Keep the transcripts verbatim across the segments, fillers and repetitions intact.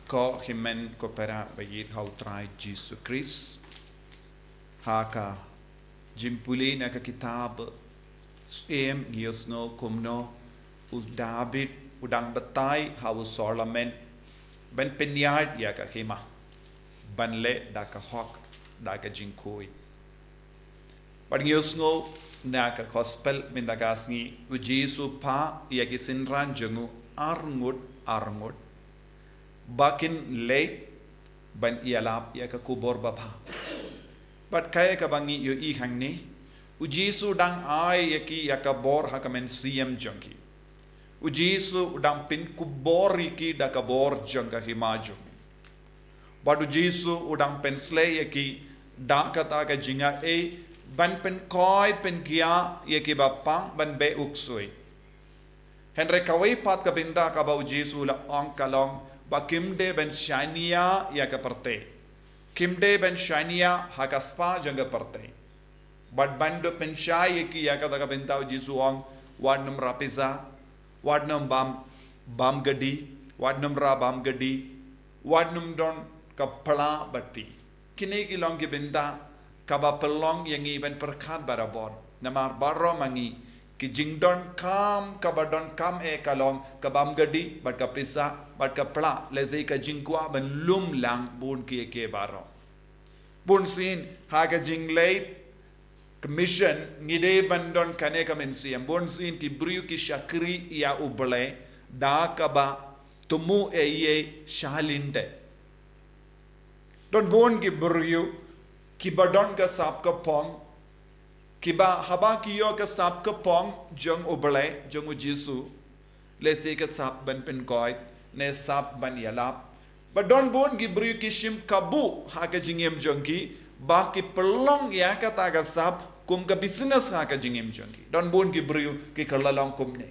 Ko hynmen ko para ba ïeit ha u Trai Jisu Khrist. Ha ka jingpule na ka kitab Syiem ngi ïohsngew kumno u David u dang batai ha u Solomon ban pynïaid ïa ka hima ban leh da ka hok, da ka jingkhuid. Bad ngi ïohsngew na ka gospel mynta ka sngi, u Jisu u phah ïa ki synran jong u arngut arngut ba kin leit ban ïalap ïa ka khubor babha. Bad kaei kaba ngi ïohi hangne, u Jisu u dang ai ïa ki ïa ka bor ha ka mynsiem jong ki. U Jisu u dang pynkhubor ïa ki da ka bor jong ka hima jong u. Bad u Jisu u dang pynsleh ïa ki da kata ka jingaiei ban pynkhuid pynkhia ïa ki bapang ban beh u ksuid. Hynrei kawei pat ka bynta kaba u Jisu u la ong ka long ba kim dei ban shaniah ïa ka pyrthei. Kim dei ban shaniah ha ka spah jong ka pyrthei. Bad ban da pynshai ïa ki ïa kata ka bynta u Jisu u ong, wat nym rah pisa, wat nym bam, bam gadi, wat nym rah bam gadi, wat nym don ka phla bad phi. Kine ki long ki bynta kaba pynlong ïa ngi ban pyrkhat barabor. Namar baroh ma ngi, ki jingdonkam kaba donkam eh ka long ka bam gadi bad ka pisa bad ka phla, lehse ka jingkwah ban lum lang bun kiei kiei baroh. Bunsien ha ka jingleit ka mission ngi dei ban don kane ka mynsiem. Bunsien ki briew ki shakri ïa U Blei da kaba thmu eiei shalyndet. Don bun ki briew kiba don ka sap ka phong, kiba haba ki ïoh ka sap ka phong jong U Blei, jong u Jisu, lehse ka sap ban pynkhuid ne sap ban ïalap. Bad don bun ki briew ki shim kabu ha ka jingim jong ki ba ki pynlong ïa kata ka sap kum ka business ha ka jingim jong ki. Don bun ki briew ki kylla long kumne.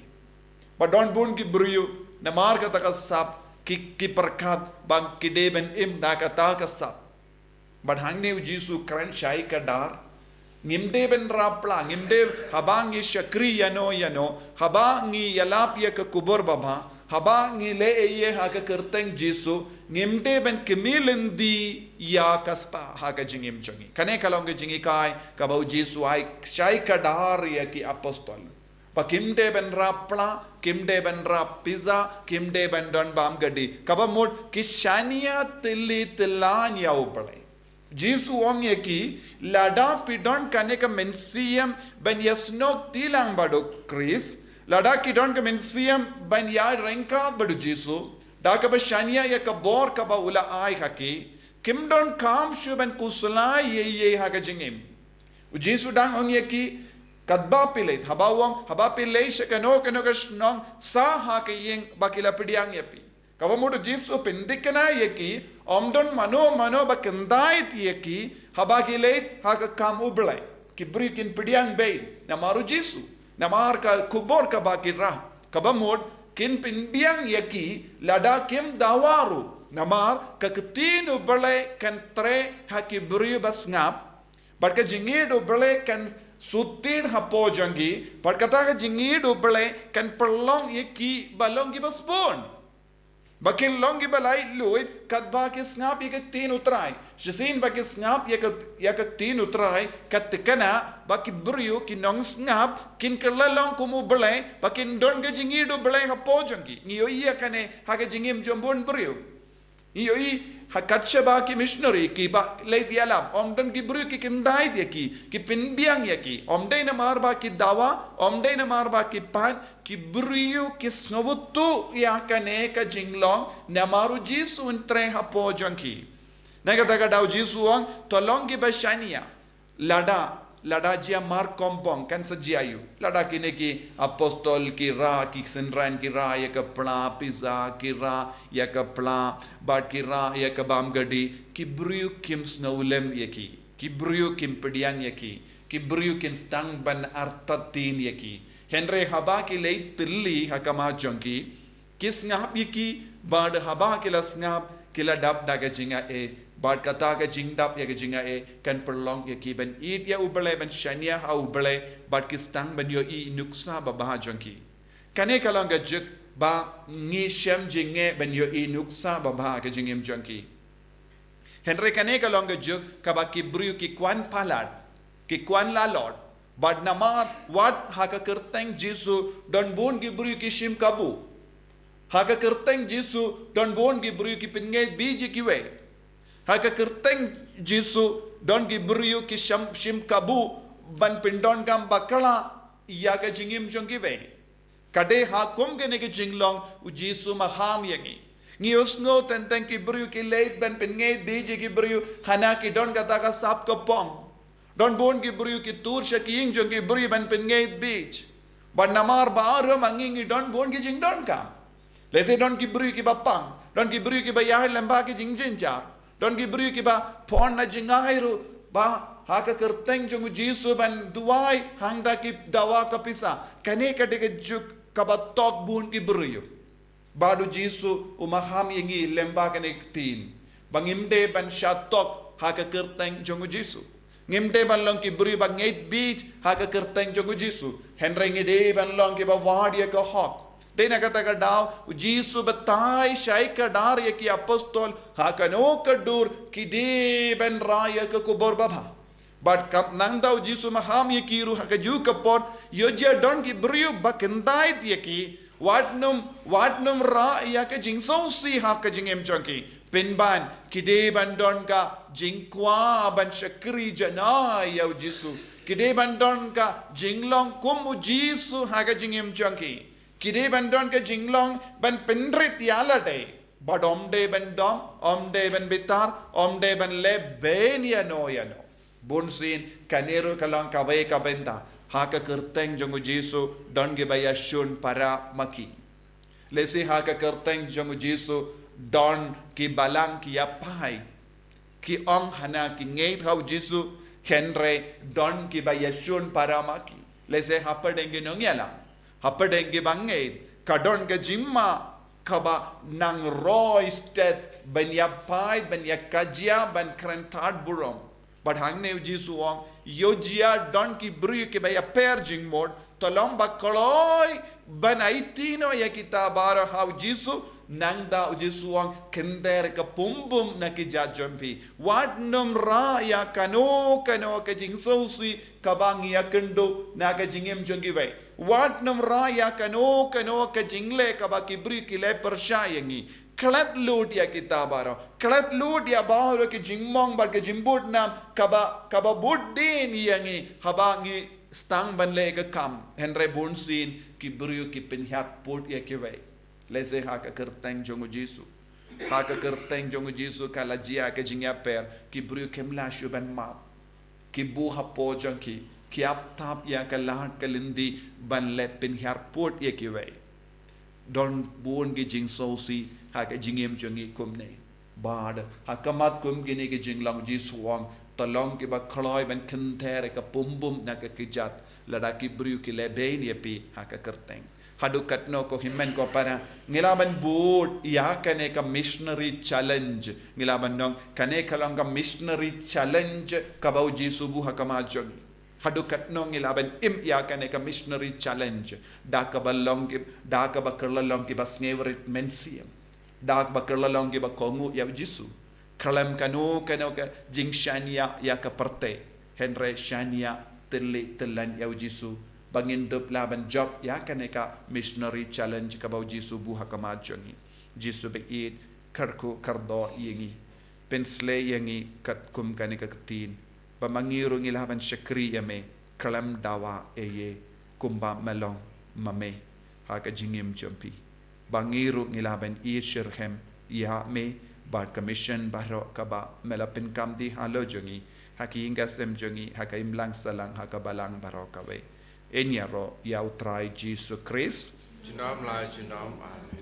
Bad don bun ki briew namar kata ka sap ki, ki pyrkhat ba ki dei ban im da kata ka sap. Bad hangne u Jisu u kren shai kdar. Ngim dei ban rah phla, ngim dei, haba ngi shakri ïano ïano, haba ngi ïalap ïa ka khubor babha, haba ngi leh eiei ha ka kyrteng Jisu, ngim dei ban kmie lynti ïa ka spah ha ka jingim jong ngi. Kane ka long ka jinghikai kaba u Jisu u ai shai kdar ïa ki apostol. Ba kim dei ban rah phla, kim dei ban rah pisa, kim dei ban don bam gadi. Kaba mut ki shaniah tylli tyllan ïa U Blei. Jisu u ong ïa ki, lada phi don kane ka mynsiem ban ïasnoh kti lang bad u Khrist, lada ki don ka mynsiem ban ïaryngkat bad u Jisu da kaba shaniah ïa ka bor kaba u la ai ha ki, kim donkam shuh ban khuslai eiei ha ka jingim. U Jisu u dang ong ïa ki, katba phi leit, haba u ong, haba phi leit sha kano kano ka shnong, sah ha ka ïing ba ki la pdiang ïa phi. Kaba mut u Jisu u pynthikna ïa ki, ym don mano mano ba kyndait ïa ki haba ki leit ha ka kam U Blei. Ki briew kin pdiang beit namar u Jisu, namar ka khubor kaba ki rah. Kaba mut kin pynbiang ïa ki lada kim dawa ruh. Namar ka ktien U Blei kan treh ha ki briew ba sngap. Bad ka jingïeit U Blei kan sut thied hapoh jong ki, bad kata ka jingïeit U Blei kan pynlong ïa ki ba long kiba sbun. Ba kin long kiba laitluid katba ki sngap ïa ka ktien U Trai. Shisien ba ki sngap ïa ka, ïa ka ktien U Trai, ka thikna ba ki briew ki nongsngap kin kylla long kum U Blei, ba kin don ka jingïeit U Blei hapoh jong ki. Ngi ïohi ïa kane ha ka jingim jong bun briew. Ngi ïohi ha kat shaba ki missionary kiba leit ïalap, ym don ki briew ki kyndait ïa ki, ki pynbiang ïa ki. Ym dei namar ba ki dawa, ym dei namar ba ki pait, ki briew ki sngewthuh ïa kane ka jinglong namar u Jisu un treh hapoh jong ki. Na kata ka daw u Jisu u ong, to long kiba shaniah. Lada, lada jia markongpong kan sa jia aïu. Lada kine ki apostol ki rah, ki synran ki rah ïa ka phla pisa, ki rah ïa ka phla, bad ki rah ïa ka bam gadi, ki briew kim sngewlem ïa ki. Ki briew kim pdiang ïa ki. Ki briew kin sdang ban artatien ïa ki. Hynrei haba ki leit thylli ha khmat jong ki, ki sngap ïa ki, bad haba ki la sngap, ki la dap da ka jingaiei, bad kata ka jingdap ïa ka jingaiei kan pynlong ïa ki ban ïeit ïa U Blei, ban shaniah ha U Blei, bad ki sdang ban ïohi nuksa babha jong ki. Kane ka long ka juk ba ngi shem jingeh ban ïohi nuksa babha ha ka jingim jong ki. Hynrei kane ka long ka juk kaba ki briew ki kwah palat, ki kwah lalot, bad namar wat ha ka kyrteng Jisu don bun ki briew ki shim kabu. Ha ka kyrteng Jisu don bun ki briew ki pynngeit beit ïa kiwei. Ha ka kyrteng Jisu don ki briew ki sham, shim kabu ban pyndonkam bakla ïa ka jingim jong kiwei. Ka dei ha kum kane ka jinglong u Jisu maham ïa ngi. Ngi ïohsngew teng teng ki briew ki leit ban pynngeit beit ïa ki briew hana ki don kata ka sap ka pong. Don bun ki briew ki tur sha ki ïing jong ki briew ban pynngeit beit. Bad namar baroh ma ngi ngi don bun ki jingdonkam. Lehse don ki briew kiba pang, don ki briew kiba ïaid lyngba ki jingjynjar, don ki briew kiba pon na jngai ruh, ba ha ka kyrteng jong u Jisu ban duwai hangta ki dawa ka pisa. Kane ka dei ka juk kaba tok bun ki briew. Bad u Jisu u maham ïa ngi lyngba kane ka ktien ba ngim dei ban shah tok ha ka kyrteng jong u Jisu. Ngim dei ban long ki briew ba ngeit beit ha ka kyrteng jong u Jisu. Hynrei ngi dei ban long kiba wad ïa ka hok. Dei na kata ka daw u Jisu u batai shai kdar ïa ki apostol ha kano ka dur ki dei ban rah ïa ka khubor babha. Bad ka nangta u Jisu u maham ïa ki ruh ha kajuh ka por, ïoh jia don ki briew ba kyntait ïa ki, wat nym, wat nym rah ïa ka jingsngewsih ha ka jingim jong ki. Pynban ki dei ban don ka jingkwah ban shakri janai ïa u Jisu. Ki dei ban don ka jinglong kum u Jisu ha ka jingim jong ki. Ki dei ban don ka jinglong ban pynrit ïa lade. Bad ym dei ban dom, ym dei ban bitar, ym dei ban leh beiñ ïano ïano. Bunsien kane ruh ka long kawei ka bynta. Ha ka kyrteng jong u Jisu don kiba ïashun para ma ki. Lehse ha ka kyrteng jong u Jisu don ki balang ki ïapaid. Ki ong hana ki ngeit ha u Jisu, hynrei don kiba ïashun para ma ki. Lehse hapdeng ki nongïalam, hapdeng kiba ngeit, ka don ka jingma kaba nang roi stet ban ïapaid, ban ïakajia, ban kren tad burom. Bad hangne u Jisu u ong, ïoh jia don ki briew kiba ïapher jingmut, to long ba kloi ban aiti noh ïa kita baroh ha u Jisu. Nangta u Jisu u ong, kynter ka pumbum na ki jait jong phi. Wat nym rah ïa kano kano ka jingsngewsih kaba ngi ïakynduh na ka jingim jong kiwei. Wat nym rah ïa kano kano ka jingleh kaba ki briew ki leh pyrshah ïa ngi. Klet lut ïa kita baroh. Klet lut ïa baroh ki jingmong bad ki jingbud nam kaba, kaba bud dien ïa ngi haba ngi sdang ban leh ka kam. Hynrei bunsien ki briew ki pynhiar put ïa kiwei. Lehse ha ka kyrteng jong u Jisu. Ha ka kyrteng jong u Jisu ka la jia ka jingïapher, ki briew kim lah shuh ban map. Ki buh hapoh jong ki, ki ap tap ïa ka lad ka lynti ban leh pynhiar put ïa kiwei. Don bun ki jingsngewsih ha ka jingim jong ngi kumne. Bad ha khmat kum kine ki jinglong u Jisu u ong, to long kiba kloi ban kynter ka pumbum na ka kjat lada ki briew ki leh beiñ ïa phi ha ka kyrteng. Haduh katno ko hynmen ko para, ngi lah ban bud ïa kane ka missionary challenge. Ngi lah ban ong kane ka long ka missionary challenge kaba u Jisu u buh ha khmat jong ngi. Haduh katno ngi lah ban im ïa kane ka missionary challenge. Da kaba long ki, da kaba kylla long kiba sngewrit mynsiem. Da kaba kylla long kiba kohnguh ïa u Jisu. Khlem kano kano ka jingshaniah ïa ka pyrthei. Hynrei shaniah tylli tyllan ïa u Jisu. Ba ngin dup lah ban jop ïa kane ka missionary challenge kaba u Jisu u buh ha khmat jong ngi. Jisu baieit, kyrkhu kyrdoh ïa ngi. Pynsleh ïa ngi katkum kane ka ktien. Ba ma ngi ruh ngi lah ban shakri ïa me, khlem dawa ei ei, kumba me long ma me ha ka jingim jong phi. Ba ngi ruh ngi lah ban ïeit shitrhem ïa me bad ka mission baroh kaba me la pynkam dih halor jong ngi, ha ka ïing ka sem jong ngi, ha ka imlang sahlang, ha ka balang baroh kawei. Yn ïaroh ïa u Trai Jisu Khrist. Junom la junom, amen.